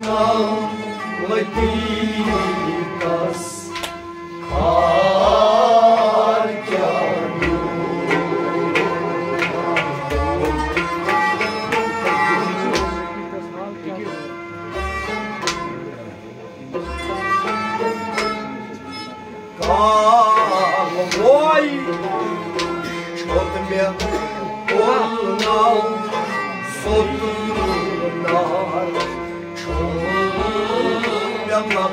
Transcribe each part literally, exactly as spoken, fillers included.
لطیفس کار کیٛاہ کالہٕ وۄے چھوٚت مےٚ کُل ناو سوٚت نار چھوٚت مےٚ لَبہٕ۔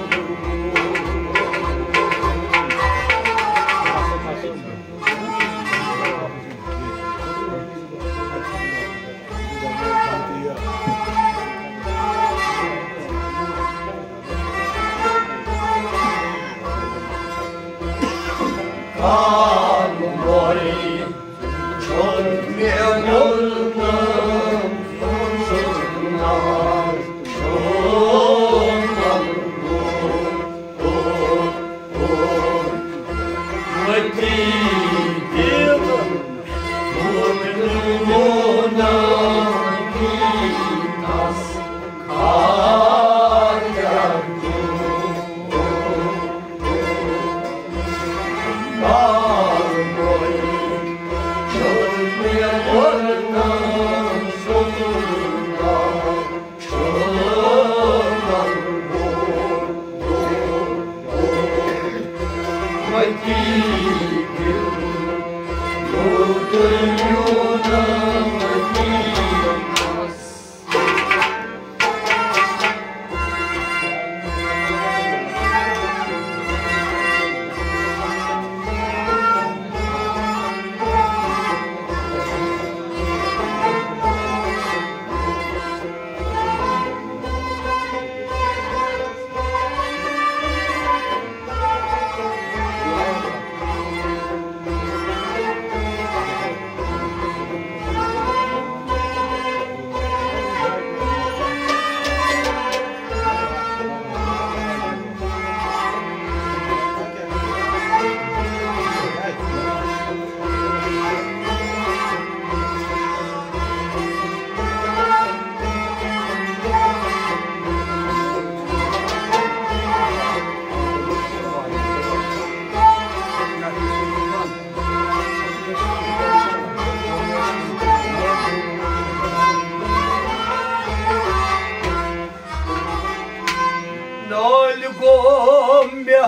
نالہِ گوٚو مےٚ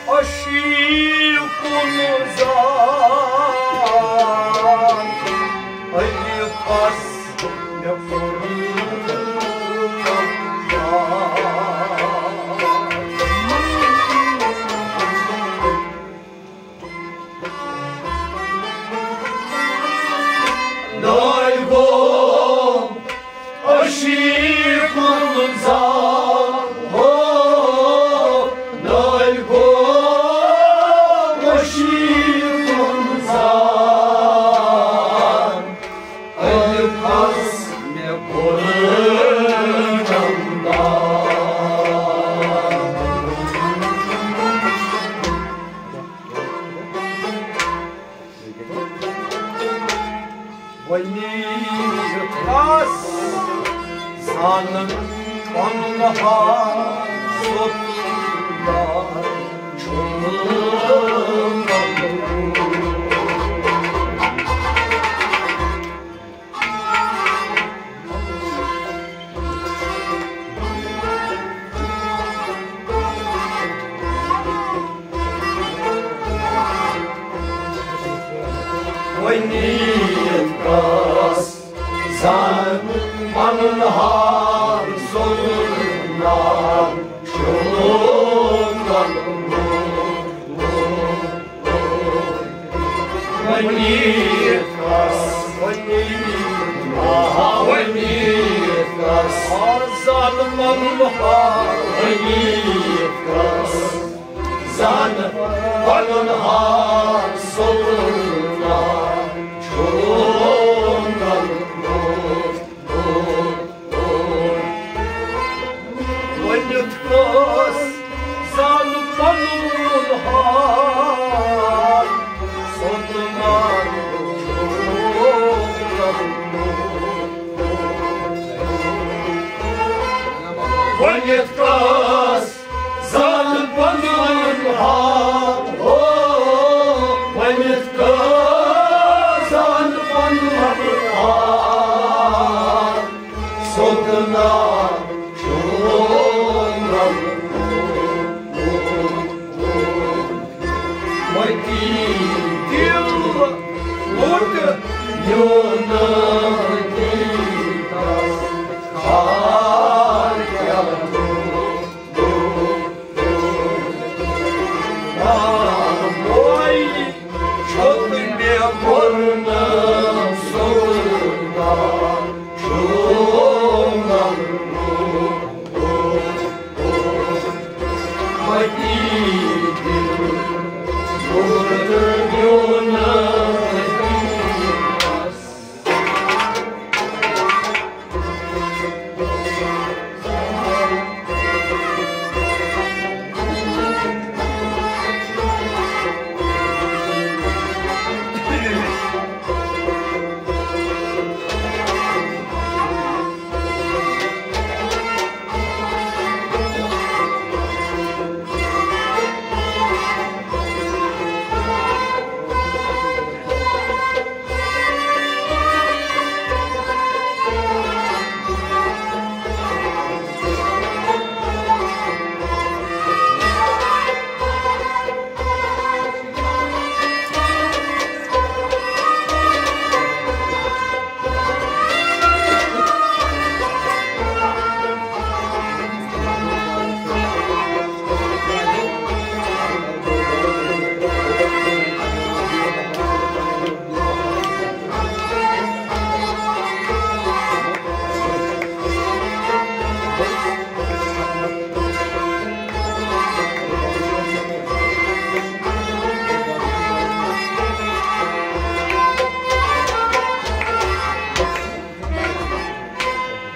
عشیٖقُن زان، علی پس مےٚ کوٚر یار۔ نالہِ گوٚو عشیٖقُن زان، ہو، نالہِ گوٚو عشیٖقُن زان، علی پس مےٚ کوٚر غمدان۔ وۄنۍ یُتھ کس زانن پنُن حال سوٚت یار چھُم مقبول۔ وۄنۍ یِتھ کس زن پنُن حال سوٚت یار چھُم مقبول۔ وۄنۍ یِتھ کس، وۄنۍ یِتھ، آہا، وۄنۍ یِتھ کس۔ آ، زن پنُن حال۔ وۄنۍ یِتھ کس، زن پنُن حال سوٚت یار چھُم مقبول۔ ؤنِتھ کس زن پنُن حال، سوٚت یار چھُم مقبول۔ ؤنِتھ کس زن پنُن حال ہو، ؤنِتھ کس زن پنُن حال۔ سوتنا چون متی دل لوٹ یون۔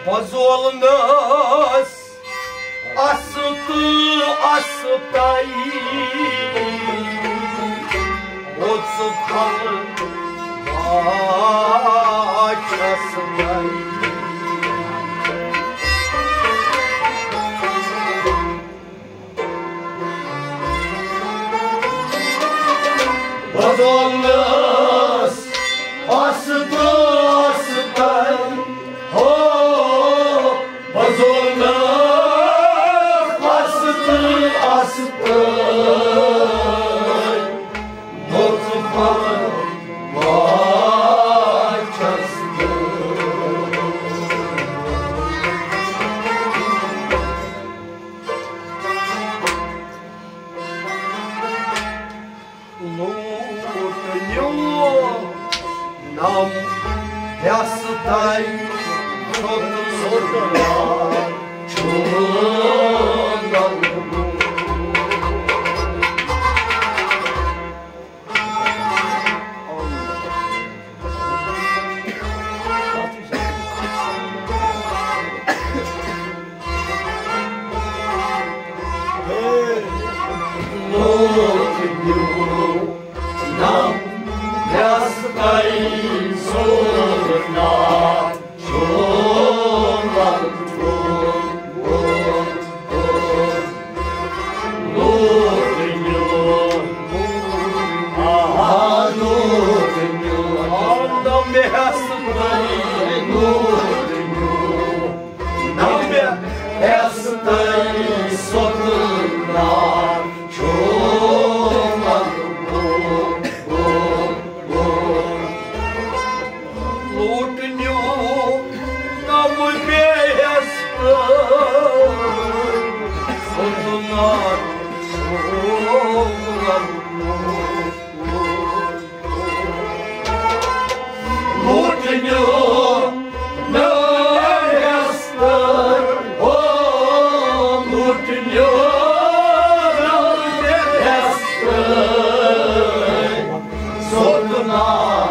بزولنس است است اوس پھل واچس تائی۔ بزولنس است است ہو، بزولنس است است دوٚژ پھل واچس۔ لوٗٹھ نیوٗ نم یس تائی سوٚت سوٚت چھُ۔ لوٗٹھ نیوٗ نم بیٚیس تہٕ سوٚتُن نار۔ لوٗٹھ نیوٗ نم بیٚیس تہٕ، او، لوٗٹھ نیوٗ نم بیٚیس تہٕ سوٚتُن نار۔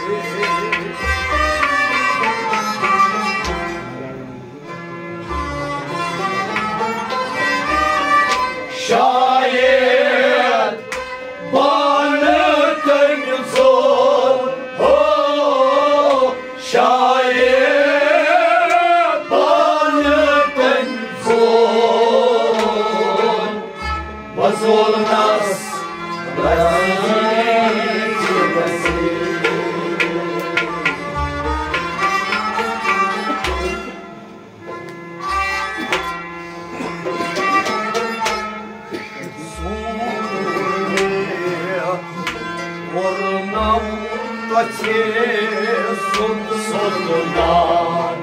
شاید بانہٕ کٔمۍ زول ہو، شاید بانہٕ کٔمۍ زول۔ وۄزُل نس کوٚرنم تۄژِ سُنٛد سُنٛد ناو۔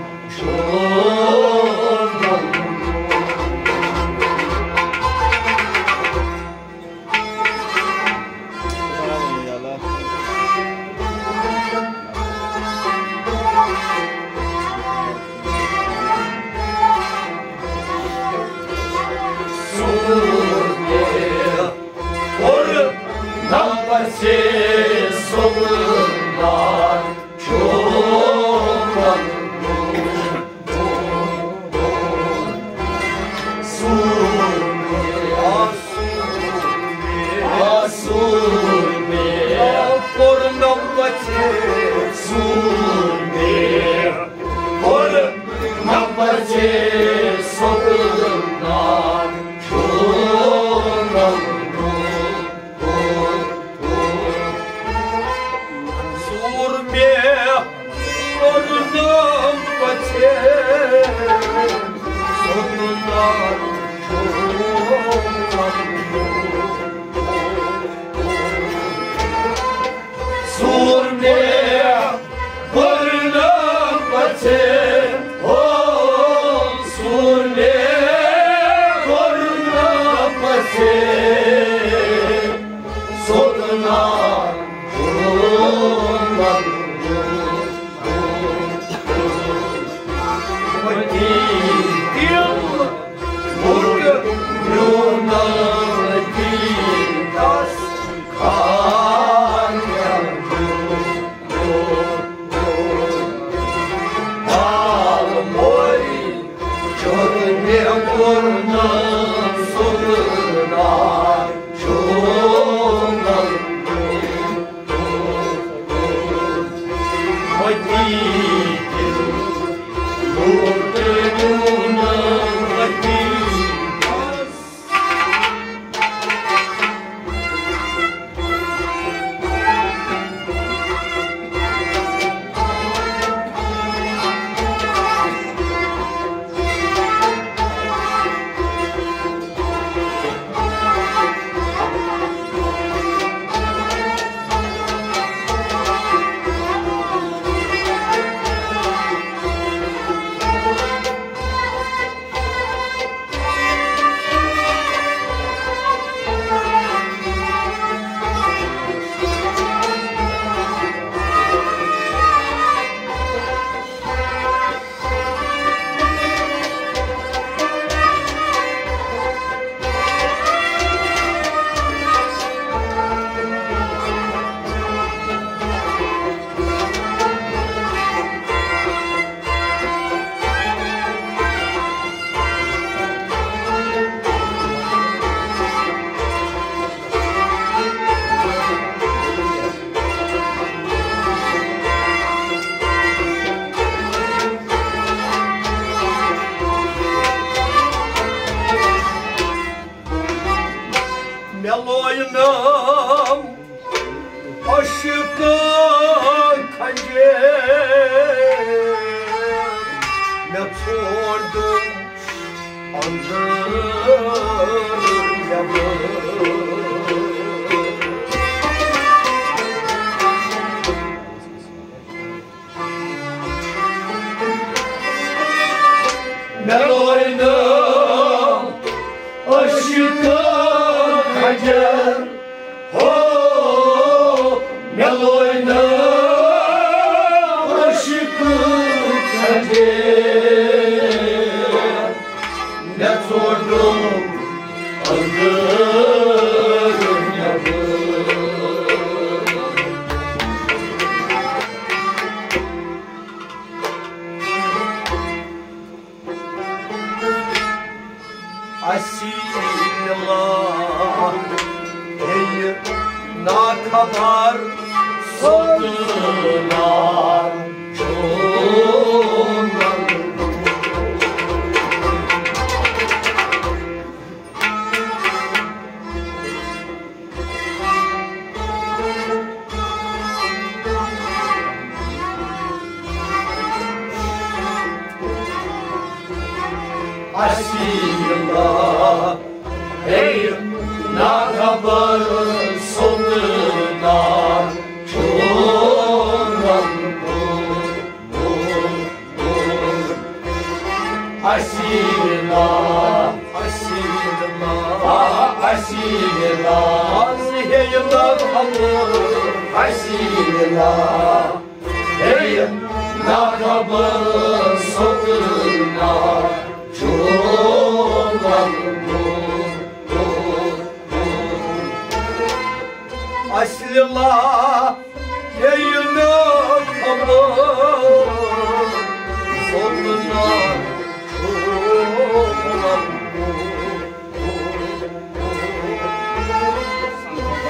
کوٚر نمبر سے سُلطان چومن۔ سوٗر مےٚ، آ سوٗر مےٚ، آ سوٗر مےٚ، کوٚر نمبر سے سوٗر مےٚ، کوٚر نمبر سے سُلطان چومن۔ سوٗر مےٚ کوٚرنم پژھے، سوٚدُن نار۔ سوٗر مےٚ کوٚرنم پژھے، ہو، سوٗر مےٚ کوٚرنم پژھے۔ سوٚدُن نار۔ مےٚ لوینم عشقہٕ خنجر، مےٚ ژھونٛڈُم أنٛدر نٮ۪بر۔ مےٚ لوے نہٕ عشقہٕ خنجر، ہو، مےٚ لوے نہٕ عشقہٕ خنجر۔ مےٚ ژوٚٹُم أنٛدٕر نٮ۪بر۔ اَسہِ ییٚلہِ لا ہیٚیہِ ناخبر سوٚدُن نار چومَن۔ اَسہِ ییٚلہِ لا ہیٚیہِ ناخبر سوٚدُن نار چومَن۔ اَسہِ ییٚلہِ لا، اَسہِ ییٚلہِ لا، آ، اَسہِ ییٚلہِ لا، اَسہِ ییٚلہِ لا، اَسہِ ییٚلہِ لا، ہے، ناخبر سوٚدُن نار چومَن۔ اَسہِ ییٚلہِ لا ہیٚیہِ ناخبر سوٚدُن نار چومَن۔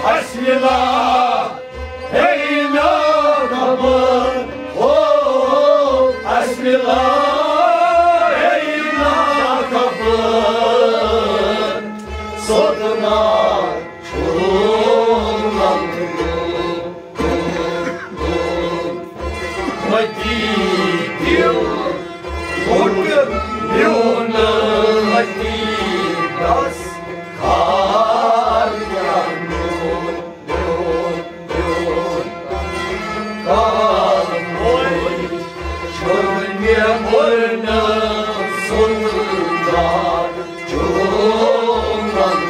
اَسہِ ییٚلہِ لا ہیٚیہِ ناخبر، او، اَسہِ ییٚلہِ لا ہیٚیہِ ناخبر سوٚدُن نار چومَن۔ متی دیو، مُٹ میون متی دس کھار میون، میون، میون۔ کال موج چھُن مےٚ ورنہٕ سُنٛد دار چومَن۔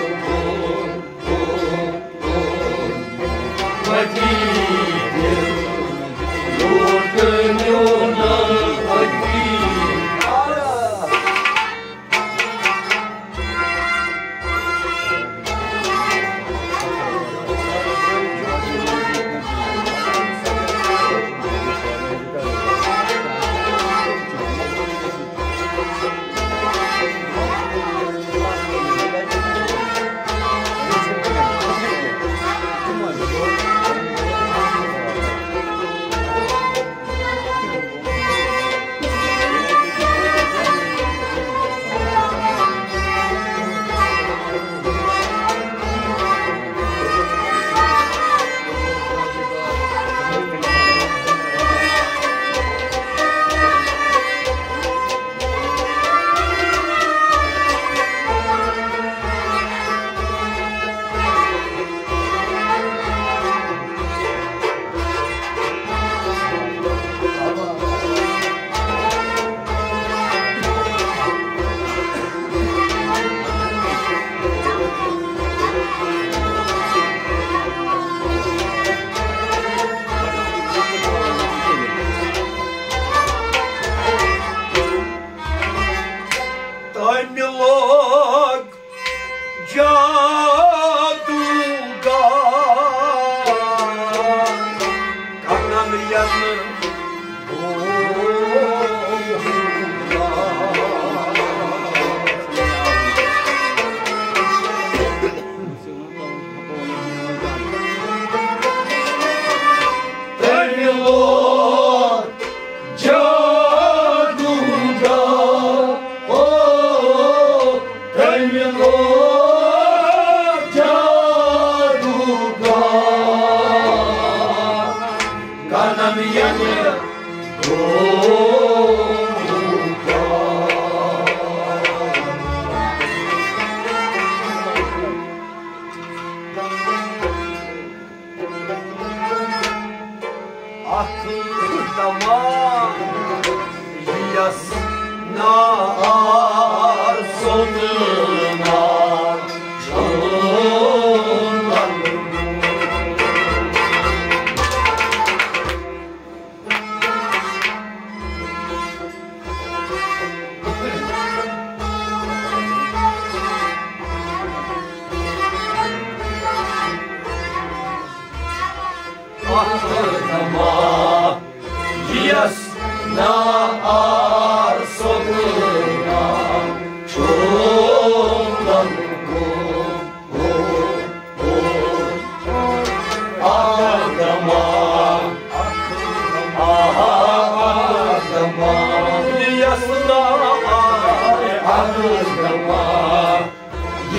دما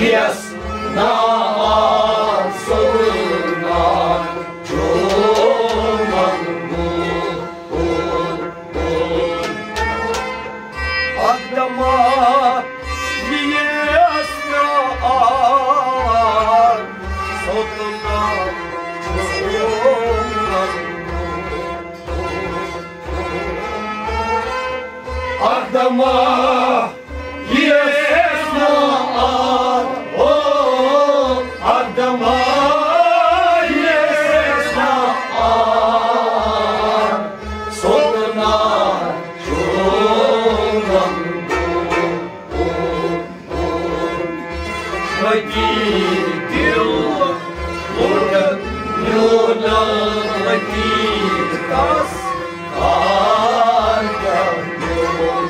یس نا سونا چومن اکدما یس نا سونا چومن اکدما یس نا آ، او، اکدما یس نا آ، سوتنا چونن متی دل لوٹن میونن متی تس آ کیا میون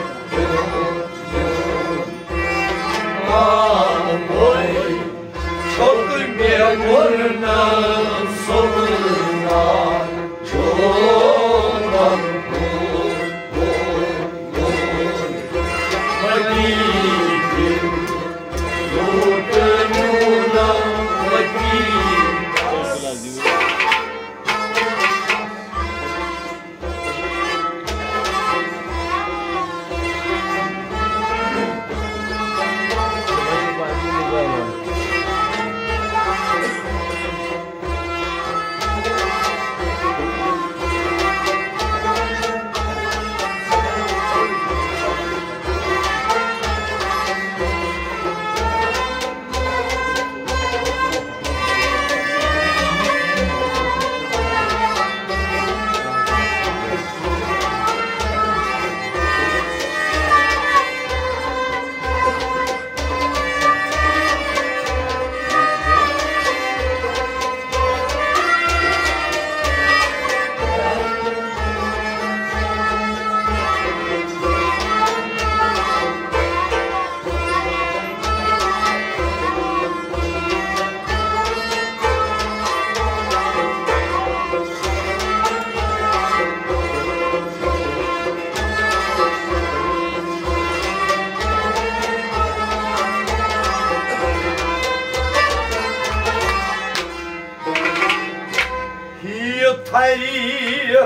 ہیٚیِو تھری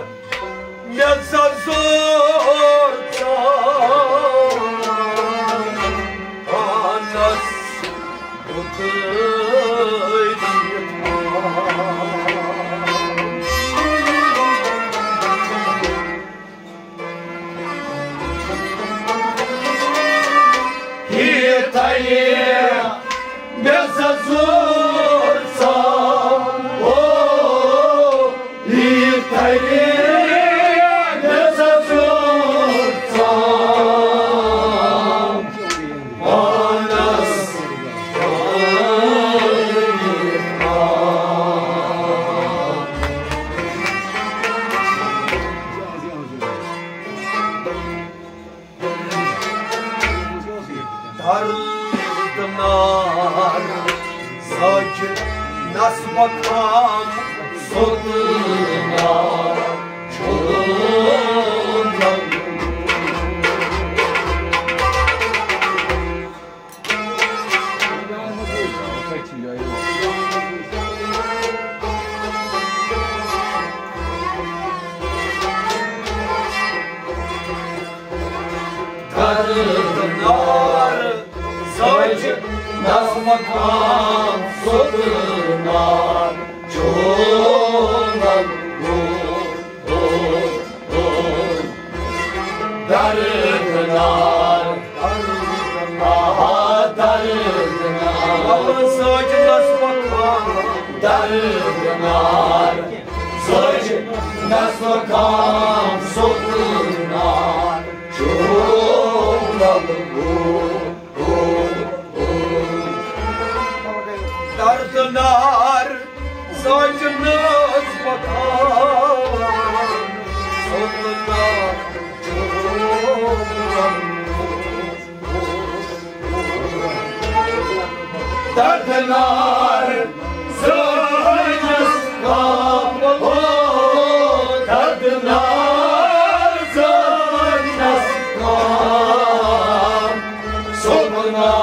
مےٚ زَزور ژاو پانَس بُتھِ۔ ہیتھے مےٚ زَزور ژاو، او، ہیتھے مےٚ زَزور ژاو، پانَس دردنار ساجد نس مقام سلطنار چھوڑن۔ دردنار ساجد نس مقام سلطنار چھوڑن۔ دردنار، آ، دردنار۔ ساجد نس مقام۔ دردنار، ساجد نس مقام سلطنار چھوڑن۔ دردنار ساجد نس مقام سلطنار چھوڑن۔ دردنار ساجد نس مقام، او، دردنار ساجد نس مقام سلطنار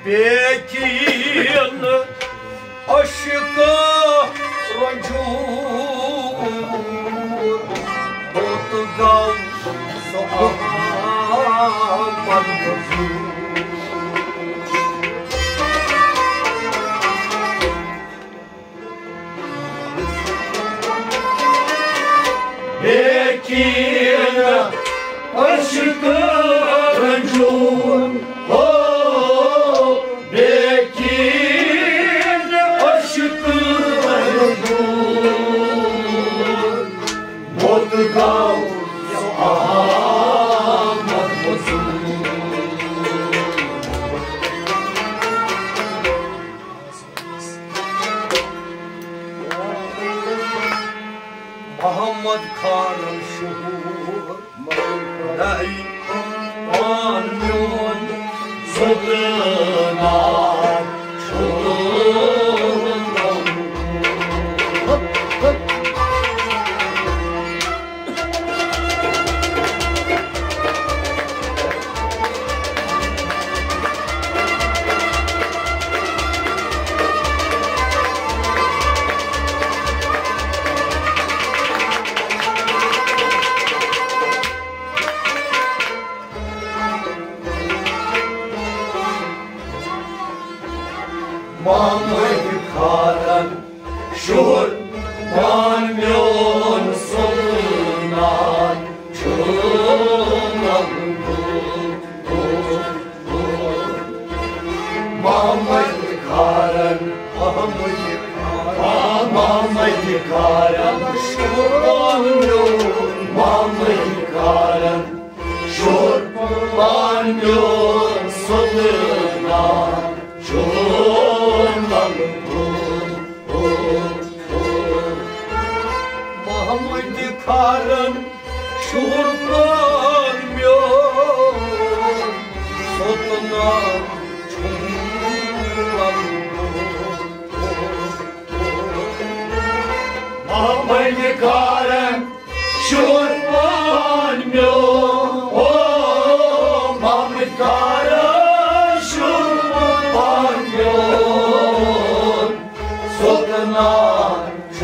بیکین عشق رنجور، بوت گو سو احمد مزور۔ بیکین عشق رنجور ہو، بیکین عشق رنجور، موت گاو احمد مزور۔ محمد خان شہور نہی پان میون زدنار چھُ۔ محمد خارن شُر پان میون سُلطان چھُ۔ محمد خارن، محمد خارن، محمد خارن، شُر پان میون، محمد خارن، شُر پان میون سُلطان چھُ۔ محمد خارن شُر پان میون سُلطان چھُ۔ محمد خارن شُر پان میون، او محمد خارن شُر پان میون سُلطان چھُ۔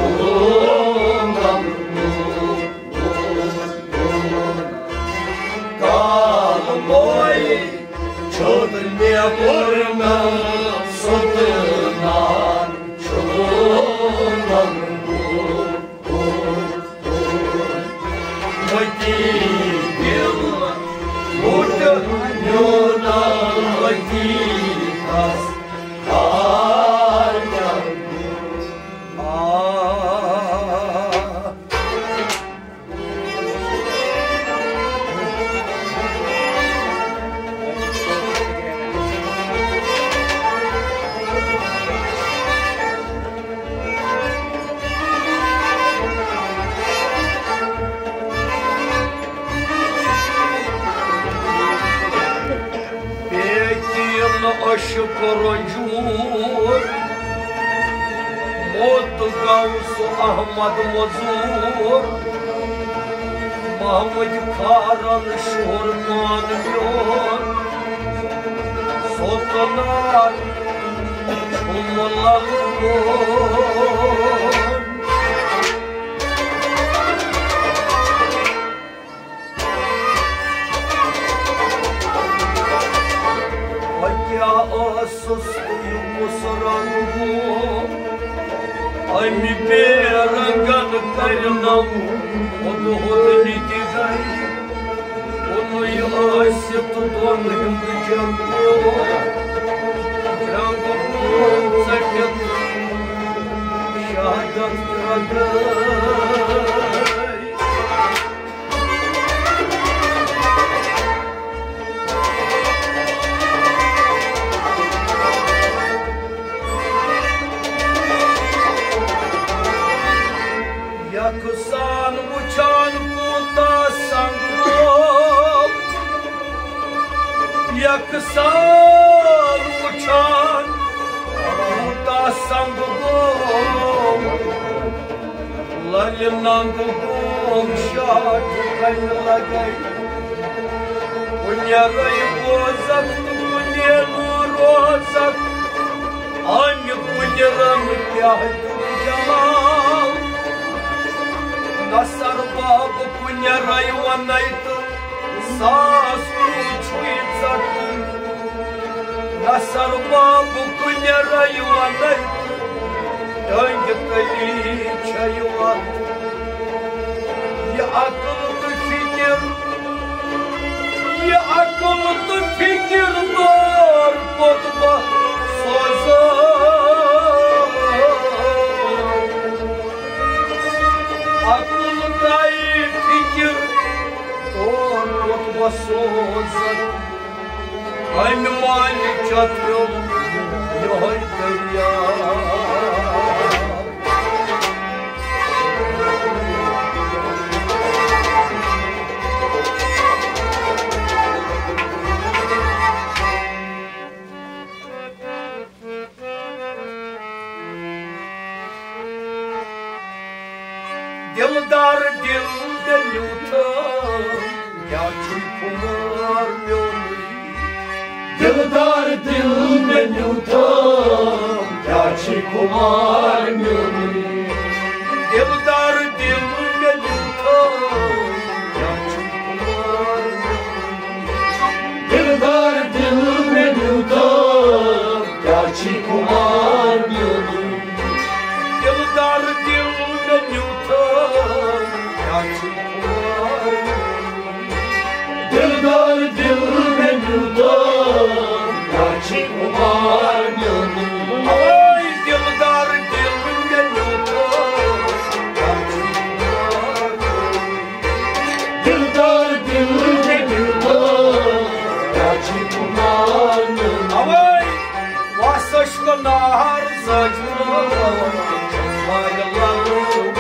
کال موے چھوٚت مےٚ پوٚرمُت سُلطان چھُ۔ متی دِل وُٹ میون متی کس آ۔ رنجور، موت گو سُہ احمد مزور، محمد کھارن شور مان میون، سوتنار چھُم للہٕ وول۔ وۄنۍ کیٛاہ ٲسٕس تہٕ یہِ کُس رنٛگ گوٚو؟ اَمہِ بے رنٛگن کرنم ہُد ہُد نِتہِ گرِ۔ کُنُے ٲسِتھ دۄن ہُنٛد جنٛگو، جنٛگ گوٚو ژٔٹِتھ شہادت رنٛگے۔ یکسان وُچھان کوٗتاہ سنگ گوٚو، یکسان وُچھان کوٗتاہ سنگ گوٚو۔ للہِ ننٛگ گوم شاٹھ کنہِ لگے۔ کُنہِ رے بوزکھ تہٕ کُنہِ نہٕ روزکھ۔ امہِ کُنہِ رنٛگ کیٛاہ دیُت جلال۔ نثر باب کُنہِ رے ونے تہٕ ساس کُل چھُے ژٹُن۔ نثر باب کُنہِ رے ونے، ٹنگہِ تلی چھے وتھ۔ یہِ عقل تہٕ فکر، یہِ عقل تہٕ فکر دور کوٚت بہٕ سوزٕ۔ عقل تہٕ فکر دور کوٚت بہٕ سوزٕ۔ امہِ والہِ چترو یہوے دٔریاو۔ دلدار دل مےٚ نیوٗتھم، کیٛاہ چھُے خُمار میونُے؟ دلدار دل مےٚ نیوٗتھم، کیٛاہ چھُے خُمار میونُے؟ دلدار دل مےٚ نیوٗتھم، کیٛاہ چھُے خُمار میونُے؟ دلدار دل مےٚ نیوٗتھم، کیٛاہ چھُے خُمار میونُے؟ دلدار دل مےٚ نیوٗتھم، کیٛاہ چھُے خُمار میونُے؟ دلدار دل مےٚ نیوٗتھم، کیٛاہ چھُے خُمار میونُے؟ اوے دلدار دل مےٚ نیوٗتھم، کیٛاہ چھُے خُمار میونُے؟ دلدار دل مےٚ نیوٗتھم، کیٛاہ چھُے خُمار میونُے؟ اوے وس عشقہٕ نار زٲجمٕژ، والہِ لالو۔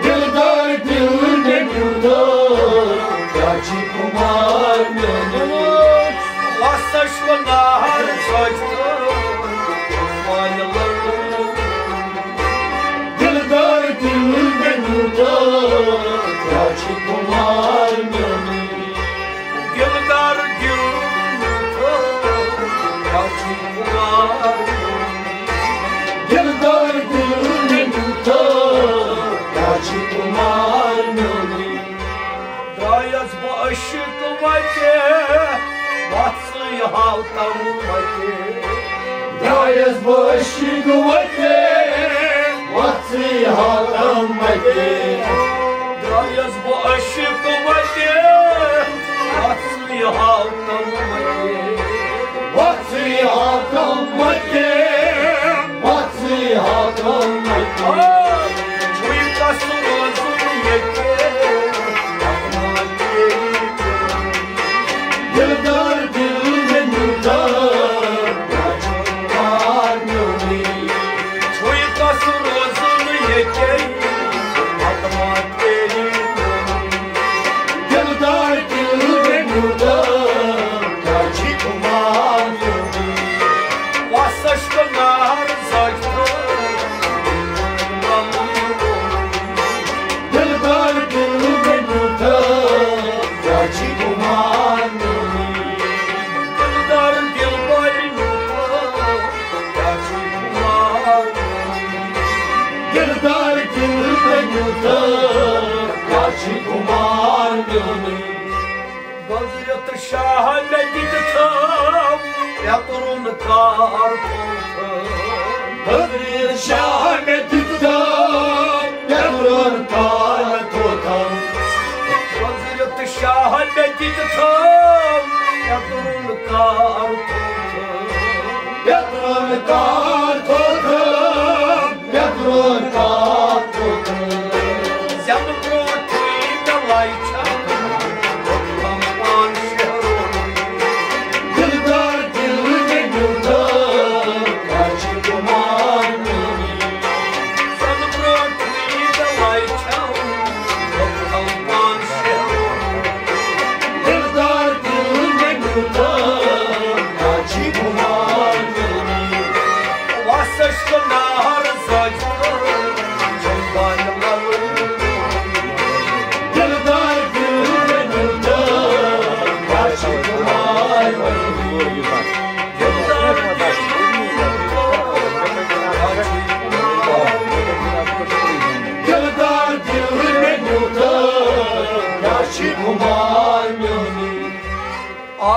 دلدار دل مےٚ نیوٗتھم، کیٛاہ چھُے خُمار میونُے؟ وس عشقہٕ نار زٲجمٕژ، والہِ لالو۔ دلدار دل مےٚ نیوٗتھم، کیٛاہ چھُے خُمار میونُے؟ دلدار دل نیوٗتھم، کیٛاہ چھُے خُمار میونُے؟ دلدار دل مےٚ نیوٗتھم، کیٛاہ چھُے خُمار میونُے؟ درٛایس بہٕ عشق وتہِ، وتھ ژٕے ہاوتم مےٚ۔ درٛایس بہٕ عشق وتہِ، وتھ ژٕے ہاوتم مےٚ۔ درٛایس بہٕ عشق وتہِ، وتھ ژٕے ہاوتم مےٚ۔ وتھ ژٕے ہاوتم مےٚ۔ وتھ ژٕے ہاوتم مےٚ۔ آ، چھُے کس روزُن ییٚتہِ؟ دلدار دل مےٚ نیوٗتھم، کیٛاہ چھُے خُمار میونُے؟ چھُے کس روزُن ییٚتہِ؟ تہٕ کیٛاہ چھِ خُمار میونٕے؟ گۄزرِتھ شاہ مےٚ دِتھ تھٲو، مےٚ تُرُن کار تھوٚو۔ گۄزرِتھ شاہ مےٚ دِتھ تھٲو، مےٚ تُرُن کار تھوٚو۔ گۄزرِتھ شاہ مےٚ دِتھ تھٲو، مےٚ تُرُن کار تھوٚو۔ مےٚ تُرُن کار تھوٚو۔ مےٚ تُرُن کار تھوٚو۔ زٮ۪نہٕ برونٛٹھٕے مےٚ لَے چھَم، کوٚرُم پان شیرُن۔ دِلدار دِل مےٚ نیوٗ تہٕ کیٛاہ چھِ خُمار میونٕے؟ زٮ۪نہٕ برونٛٹھٕے مےٚ لَے چھَم، کوٚرُم پان شیرُن۔ دِلدار دِل مےٚ نیوٗ تہٕ کیٛاہ چھِ خُمار میونٕے؟ وَسَس چھُ نار زٲج۔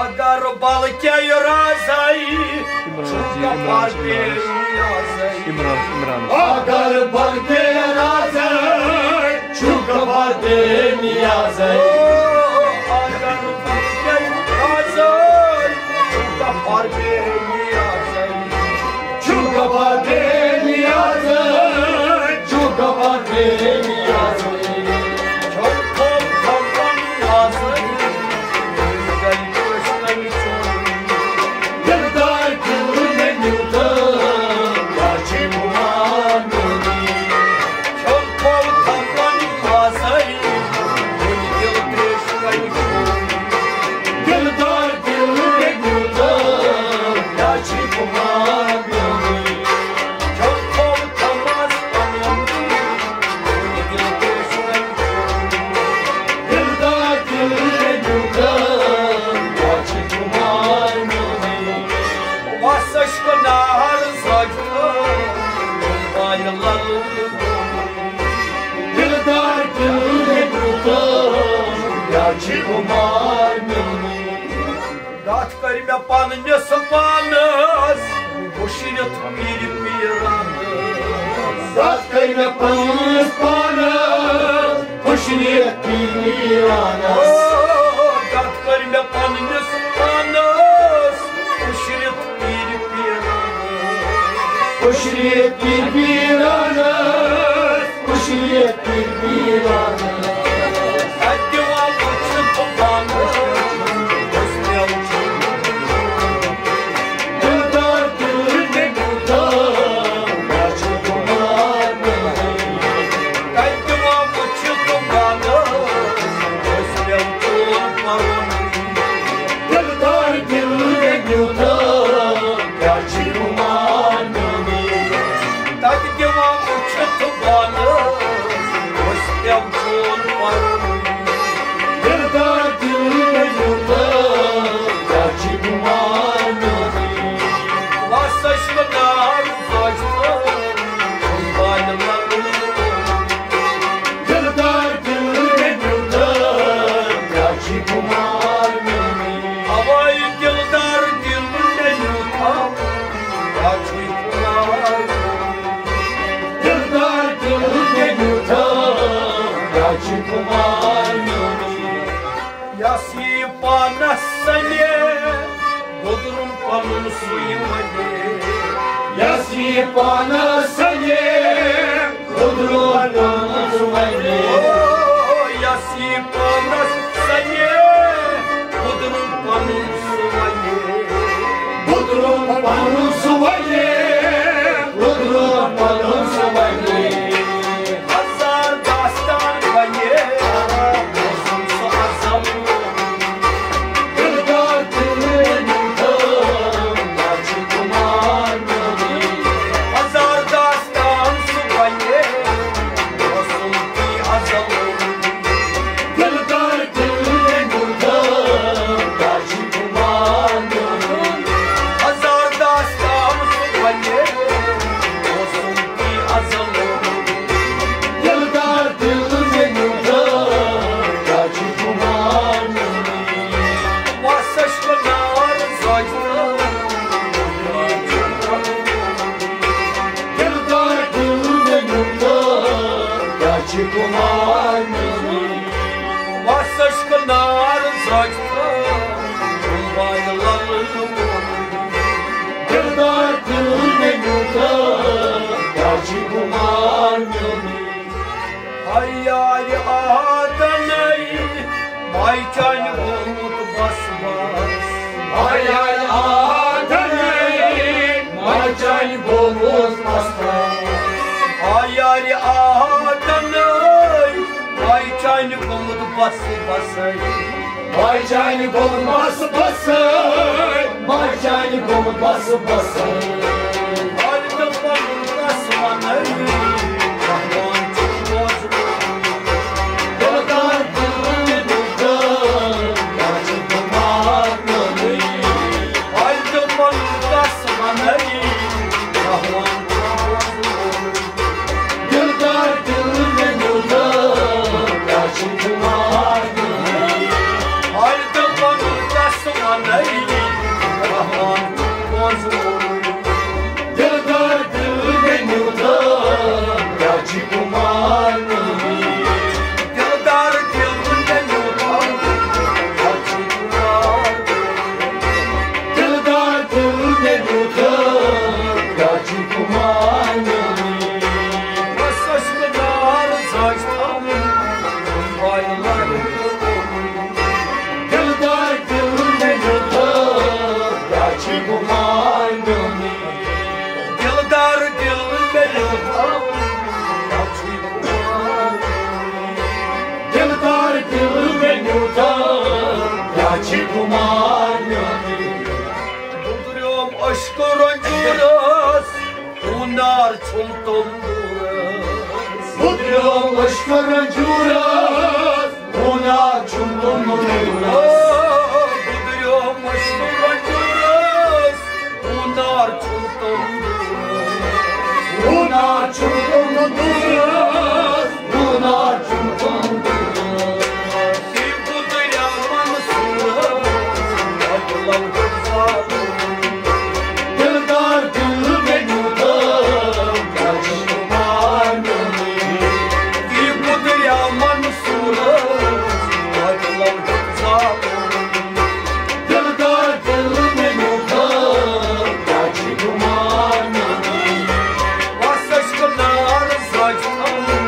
اگر بلکہ رازے عمران جی، چھُکھ عمران، عمران۔ بے نیازے۔ عمران، عمران۔ اگر بلکہ رازے چھُکھ بے نیازے۔ اگر بلکہ رازے چھُکھ بے نیازے۔ چھُکھ بے نیازے، چھُکھ بے نیازے۔ چھُکھ بے نیازے۔ دِلدار دِل مےٚ نیوٗ تہٕ کیٛاہ چھِ خُمار میونٕے؟ کھیوٚن پھوٚل تھپن مازَے، وُنہِ دِل ترٛیش کَنہِ چھُم۔ دِلدار دِل مےٚ نیوٗ تہٕ کیٛاہ چھِ خُمار میونٕے؟ کھیوٚن پھوٚل تھپن مازَے، وُنہِ دِل ترٛیش کَنہِ چھُم۔ دِلدار دِل مےٚ نیوٗ تہٕ کیٛاہ چھِ خُمار میونٕے؟ وَس عشقہٕ نار زٲج تہٕ بالہِ لَل۔ دِلدار دِل مےٚ نیوٗ تہٕ کیٛاہ چھِ خُمار میونٕے؟ دَتھ کٔرۍ مےٚ پننِس پانس ہُشرِتھ پیٖرِ پیٖرانس۔ دَتھ کٔرۍ مےٚ پننِس پانس ہُشرِتھ پیٖرِ پیٖرانس۔ او، دَتھ کٔرۍ مےٚ پننِس پانس ہُشرِتھ پیٖرِ پیٖرانس۔ ہُشرِتھ پیٖرِ پیٖرانس۔ خوشی پیٖر پیٖرانس۔ اَتہِ دِوان وٕچھِتھ پانہٕ، أسۍ مےٚ وٕچھِتھ۔ دِلدار دِل مےٚ دیُت، مےٚ چھُ خُمار میونٕے۔ اَتہِ دِوان وٕچھِتھ پانہٕ، أسۍ مےٚ وٕچھِتھ پَرُن۔ دِلدار دِل مےٚ دیُت، کیٛاہ چھِ خُمار میونٕے؟ تَتہِ دِوان وٕچھِتھ بانہٕ، أسۍ پٮ۪و چون پَرُن۔ دِلدار دِل مےٚ دیُت، کیٛاہ چھِ خُمار میونٕے؟ وَس عشقہٕ نار زٲج تہٕ بانہٕ لَگُن۔ دِلدار دِل مےٚ دیُت، کیٛاہ چھِ خُمار میونٕے؟ اَوَے دِلدار دِل مےٚ دیُت، کیٛاہ چھِ خُمار میونٕے؟ دِلدار دِل مےٚ دیُت، کیٛاہ چھِ خُمار میونٕے؟ یَس یی پانَس سَنے، گوٚدرُن پَنُن سُے وَنے۔ یَس یی پانَس سَنے، گوٚدرُن پَنُن سُہ وَنے۔ او، یَس یی پانَس سَنے، گوٚدرُن پَنُن سُہ وَنے۔ گوٚدرُن پَنُن سُہ وَنے، گوٚدرُن پَنُن سُہ وَنے۔ ہزار داستان وَنے، موسم سُہ اَزَل۔ دِلدار دِل مےٚ دیُت، کیٛاہ چھِ خُمار میونٕے؟ ہزار داستان سُہ وَنے، موسم تی چھِ کُمار میونٕے۔ وَس عشقہٕ نار زٲج تہٕ وَن لَلہٕ ووٚنُے۔ دِلدار دِل مےٚ نیوٗ تہٕ کیٛاہ چھِ کُمار میونٕے۔ ہَے یارِ آدَنے، ماے چانہِ گوٚمُت بَس بَس۔ ہَے یارِ آدَنے، ماے چانہِ گوٚمُت بَس بَس۔ ہَے یارِ آدَنے، ماے چانہِ گوٚمُت بَس بَسَے۔ ماے چانہِ گوٚمُت بَس بَسَے، ماے چانہِ گوٚمُت بَس بَسَے۔ حال تہٕ پَنُن کَس وَنَے، رحمان چھُ بوزنُے۔ دِلدار دِل مےٚ دِلدار، کیٛاہ چھِ گُمان میونٕے۔ حال تہٕ پَنُن کَس وَنَے، رحمان چھُ بوزنُے۔ دِلدار دِل مےٚ نیوٗ تہٕ کیٛاہ چھِ گُمان میونٕے۔ حال تہٕ پَنُن کَس وَنَے، رحمان چھُ بوزنُے۔ دِلدار دِل مےٚ نیوٗ تہٕ کیٛاہ چھِ گُمان میونٕے۔ دِلدار دِل مےٚ نیوٗ تہٕ کیٛاہ چھِ گُمان میونٕے۔ دِلدار دِل مےٚ نیوٗ تہٕ کیٛاہ چھِ گُمان میونٕے۔ بَس عشقہٕ نار زٲج تھاوُن، وَن لَلہٕ ووٚنُے۔ دِلدار دِل مےٚ نیوٗ تہٕ کیٛاہ چھِ گُمان میونٕے۔ دِلدار دِل مےٚ نیوٗ تہٕ کیٛاہ چھِ گُمان میونٕے۔ دِلدار دِل مےٚ نیوٗ تہٕ کیٛاہ چھِ گُمان میونٕے۔ بُدریوم عشقہٕ رنجورس، ہُنار چھُم تندورس۔ بُدریوم عشقہٕ رنجورس، ہُنار چھُم تندورس۔ بُدریوم عشقہٕ رنجورس، ہُنار چھُم تندورس۔ ہُنار چھُم تندورس، ہُنار چھُم تندورس۔ دِلدار دِل مےٚ نیوٗ تہٕ کیٛاہ چھِ گُمان میونٕے۔ دِلدار دِل مےٚ نیوٗ تہٕ کیٛاہ چھِ گُمان میونٕے۔ وَس عشقہٕ نار زٲج تھاوُن،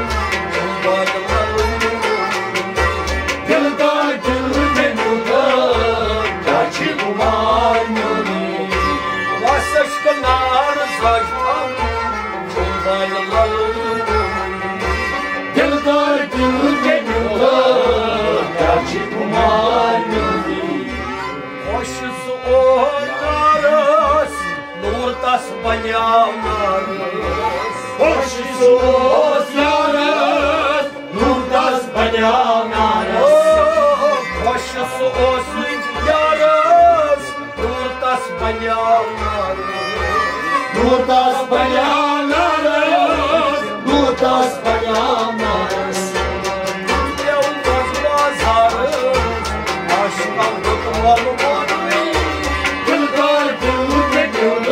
دِلدار دِل مےٚ نیوٗ تہٕ کیٛاہ چھِ گُمان میونٕے۔ وَس عشقہٕ نار زٲج تھاوُن، دِلدار دِل مےٚ نیوٗ تہٕ کیٛاہ چھِ گُمان میونٕے۔ خۄش سُہ اوس یارس، نوٗر تس بنیاو نارس۔ خۄش سُہ اوس یارس، نوٗر تس بنیاو نارس۔ خۄش سُہ اوس یارس، نوٗر تس بنیاو نارس۔ نوٗر تس بنیاو نارس، نوٗر تس بنیاو نارس۔ پیوٚو بازارس، عاشقن دیُت مۄل وۄنُے۔ دِلدار دِل مےٚ دیُت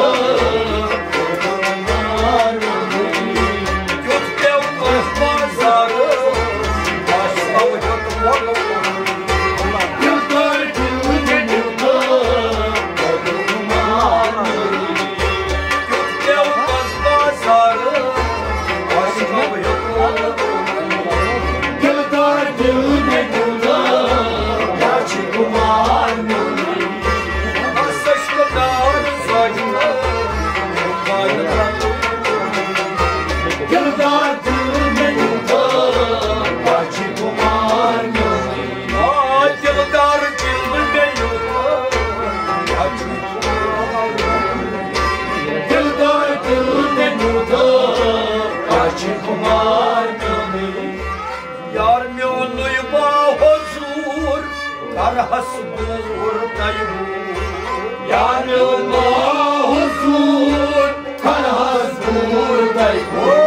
دِلدار دِل مےٚ نیوٗ تہٕ کیٛاہ چھِ گُمان میونٕے۔ آ، دِلدار دِل مےٚ نیوٗ تہٕ کیٛاہ چھِ گُمان میونٕے۔ دِلدار دِل مےٚ نیوٗ تہٕ کیٛاہ چھِ گُمان میونٕے۔ یار میونُے با حضور، کرہس دوٗر تۄہہِ دوٗر۔ یار میون با حضور، کرہس دوٗر تۄہہِ دوٗر۔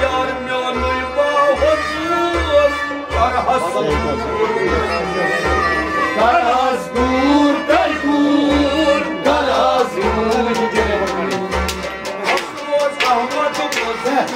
یار میونُے با حضور، کرہس دوٗر۔ کرہس دوٗر تۄہہِ دوٗر، کرہس دوٗر تۄہہِ دوٗر۔ روز احمد مظہر۔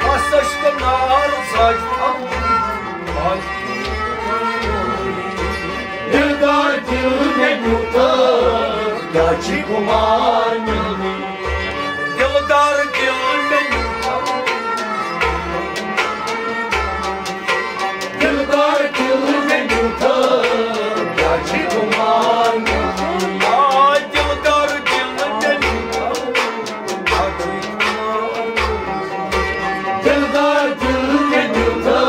بس عشقہٕ نار زاج۔ دلدار دل مےٚ نیوٗتھا، کیٛاہ چھُے خُمار میونُے؟ دلدار دل مےٚ نیوٗتھا، دلدار دل مےٚ نیوٗتھا، کیٛاہ چھُے خُمار میونُے؟ آ، دلدار دل مےٚ نیوٗتھا، کیٛاہ چھُے خُمار میونُے؟ دلدار دل مےٚ نیوٗتھا،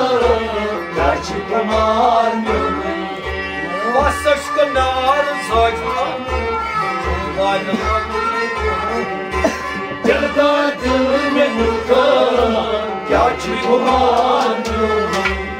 کیٛاہ چھُے خُمار میونُے؟ بس عشقہٕ نار زاج۔ دلدار دل مےٚ نیوٗتھا، کیٛاہ چھُے خُمار میونُے؟